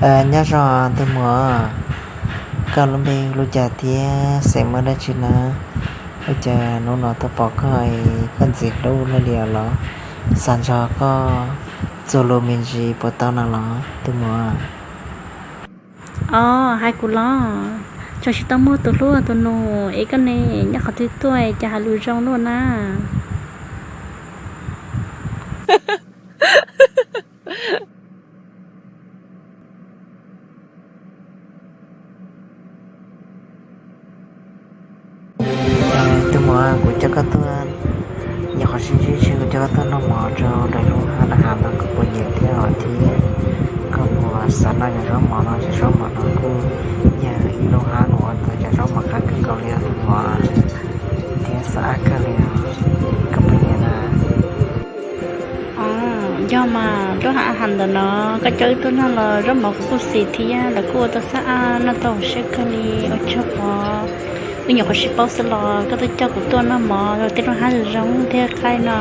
Nyob zoo tus muam, koj lub npe hu li cas thiab xeem muaj dab tsi na? Ua cas hnub no tuaj pom koj es koj ntxim hlub luaj li los? Xav nrog koj txuas lus me ntsis puas tau na los tus muam? Os, hais kuv los? Tseem tsis tau muaj tus hlub tus nus es koj ne, nyob qhov twg tuaj es cas hais lus zoo luaj na? Tus muam, kuv coj koj tuaj, nyuam qhuav sib ntsib tsis kuv coj koj tuaj noj mov rau lawv lub hab na has no koj puas nyiam thiab os thiab? Koj puas xav noj cov zaub mov no? Cov zaub mov no kuj yog ib lub hab uas tau cov zaub mov qab kawg nkaus li tus muam, thiab xav ab kawg li os. Koj puas nyiam na? Yog mas, lub hab ntawm no koj coj wb tuaj noj los zaub mov kuj xis thiab lawv kuj ua tau xab ab noj tau siab kawg li. Ua tsaug os, wb nyuam qhuav sib paub xwb los koj tuaj coj kuv tuaj noj mov rau tej lub hab zoo zoo thiab qaib no.